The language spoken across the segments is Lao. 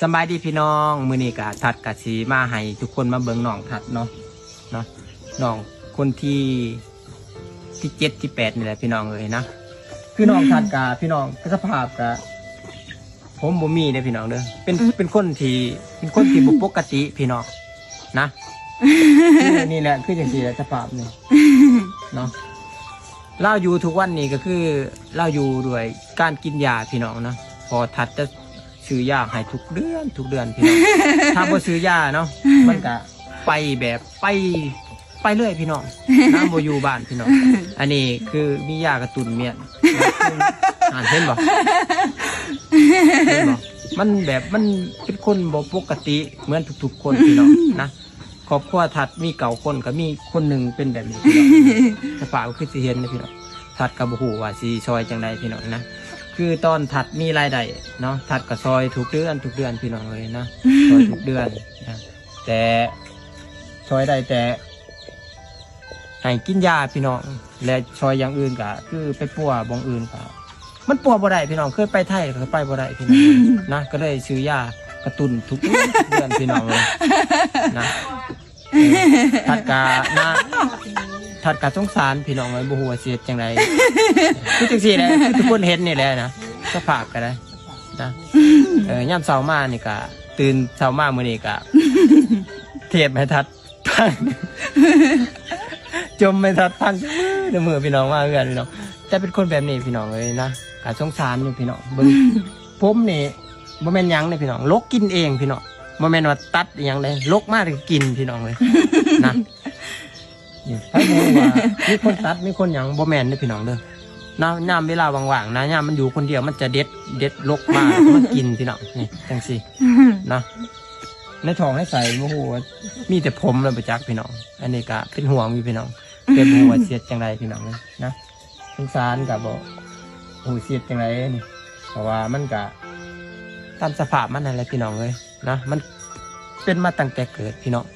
ສະບາຍດີພີ່ນ້ອງ ມື້ນີ້ກະທັດກະຊິມາໃຫ້ທຸກຄົນມາເບິ່ງນ້ອງທັດເນາະ ເນາະ ນ້ອງຄົນທີ ທີເຈັດ ທີແປດນີ້ແຫຼະພີ່ນ້ອງເອີຍນະ. ຄືນ້ອງທັດກະ ພີ່ນ້ອງ ສະພາບກະ ຜົມບໍ່ມີເດ້ພີ່ນ້ອງເດີ ເປັນ ເປັນຄົນທີ່ ເປັນຄົນທີ່ບໍ່ປົກກະຕິພີ່ນ້ອງນະ ຄືນີ້ແຫຼະ ຄືຈັ່ງຊີ້ແຫຼະສະພາບນີ້ເນາະ. ລາວຢູ່ທຸກວັນນີ້ກະຄືລາວຢູ່ດ້ວຍການກິນຢາພີ່ນ້ອງນະ ເພາະທັດຈະຊື້ຢາໃຫ້ທຸກເດືອນ ທຸກເດືອນພີ່ນ້ອງ ຖ້າບໍ່ຊື້ຢາເນາະ ມັນກະໄປແບບໄປ ໄປເລື້ອຍພີ່ນ້ອງ ນາງບໍ່ຢູ່ບ້ານພີ່ນ້ອງ. ອັນນີ້ຄືມີຢາກະຕຸ້ນເມຍນ ອ່າ ເຫັນບໍ່ ເຫັນບໍ່ ມັນແບບ ມັນເປັນຄົນບໍ່ປົກກະຕິເໝືອນທຸກໆຄົນພີ່ນ້ອງນະ. ຄອບຄົວທັດມີເກົ້າຄົນ ກະມີຄົນໜຶ່ງເປັນແບບນີ້ພີ່ນ້ອງ ສະພາບກະຄືຊິເຫັນນະພີ່ນ້ອງ. ທັດກະບໍ່ຮູ້ວ່າຊິຊ່ອຍຈັ່ງໃດພີ່ນ້ອງນະ ຄືຕອນທັດມີລາຍໄດ້ເນາະ ທັດກະຊ່ອຍທຸກເດືອນ ທຸກເດືອນພີ່ນ້ອງເອີຍນະ ຊ່ອຍທຸກເດືອນນະ ແຕ່ຊ່ອຍໄດ້ແຕ່ ໃຫ້ກິນຢາພີ່ນ້ອງ ແລະຊ່ອຍຢ່າງອື່ນກະຄືໄປປົວບ່ອນອື່ນກະ ມັນປົວບໍ່ໄດ້ພີ່ນ້ອງ ເຄີຍໄປໄທກະໄປບໍ່ໄດ້ພີ່ນ້ອງນະ ກະເລີຍຊື້ຢາກະຕຸ້ນທຸກເດືອນພີ່ນ້ອງເອີຍນະ. ທັດກະນະ ທັດກະສົງສານພີ່ນ້ອງເອີຍ ບໍ່ຮູ້ວ່າຊິເຮັດຈັ່ງໃດ ຄືຈັ່ງຊີ້ແຫຼະ ຄືທຸກຄົນເຫັນນີ້ແຫຼະນະ ສະພາບກະໄດ້ນະ. ເອີ ຍາມເຊົ້າມານີ້ກະ ຕື່ນເຊົ້າມາມື້ນີ້ກະ ເທບໃຫ້ທັດ ພັງ ຈົ່ມໄປທັດພັງ ແຕ່ມື້ພີ່ນ້ອງມາເຮືອນພີ່ນ້ອງ ແຕ່ເປັນຄົນແບບນີ້ພີ່ນ້ອງເອີຍນະ ກະສົງສານຢູ່ພີ່ນ້ອງ. ເບິ່ງ ຜົມນີ້ບໍ່ແມ່ນຫຍັງເດ້ພີ່ນ້ອງ ລົກກິນເອງພີ່ນ້ອງ ບໍ່ແມ່ນວ່າຕັດອີ່ຫຍັງເດ້ ລົກມາແຕ່ກິນພີ່ນ້ອງເອີຍນະ. ນີ້ ໃຜບໍ່ຮູ້ວ່າມີຄົນຕັດ ມີຄົນຫຍັງ ບໍ່ແມ່ນເດ້ພີ່ນ້ອງເດີນະ. ຍາມເວລາວ່າງໆນະ ຍາມມັນຢູ່ຄົນດຽວ ມັນຈະເດັດ ເດັດລົກມາ ມາກິນພີ່ນ້ອງ ນີ້ຈັ່ງຊີ້ນະ. ໃນທ້ອງໃນໄສ້ບໍ່ຮູ້ວ່າມີແຕ່ຜົມແລ້ວບໍ່ຈັກພີ່ນ້ອງ. ອັນນີ້ກະເປັນຫ່ວງຢູ່ພີ່ນ້ອງ ແຕ່ບໍ່ຮູ້ວ່າຊິເຮັດຈັ່ງໃດພີ່ນ້ອງເອີຍນະ. ສົງສານກະບໍ່ຮູ້ຊິເຮັດຈັ່ງໃດນີ້ ເພາະວ່າມັນກະຕາມສະພາບມັນຫັ້ນແຫຼະພີ່ນ້ອງເອີຍນະ. ມັນເປັນມາຕັ້ງແຕ່ເກີດພີ່ນ້ອງ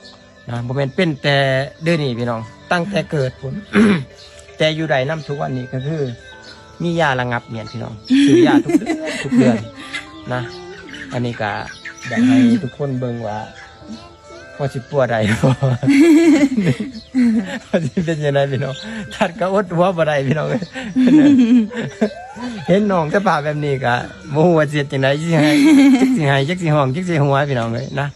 ນະ ບໍ່ແມ່ນເປັນແຕ່ເດີນີ້ພີ່ນ້ອງ ຕັ້ງແຕ່ເກີດພຸ້ນ ແຕ່ຢູ່ໄດ້ນຳທຸກວັນນີ້ກະຄື ມີຢາລະງັບເມຍນພີ່ນ້ອງ ຊື້ຢາທຸກເດືອນ ທຸກເດືອນນະ. ອັນນີ້ກະຢາກໃຫ້ທຸກຄົນເບິ່ງວ່າ ພໍຊິປົວໄດ້ບໍ່ ພໍຊິເປັນຈັ່ງໃດພີ່ນ້ອງ. ທັດກະອົດຫົວບໍ່ໄດ້ພີ່ນ້ອງເອີຍ ເຫັນນ້ອງສະພາບແບບນີ້ກະບໍ່ຮູ້ວ່າຊິເຮັດຈັ່ງໃດ ຊິໃຫ້ ຈັກຊິໃຫ້ ຈັກຊິຮ້ອງ ຈັກຊິຫົວພີ່ນ້ອງເອີຍນະ.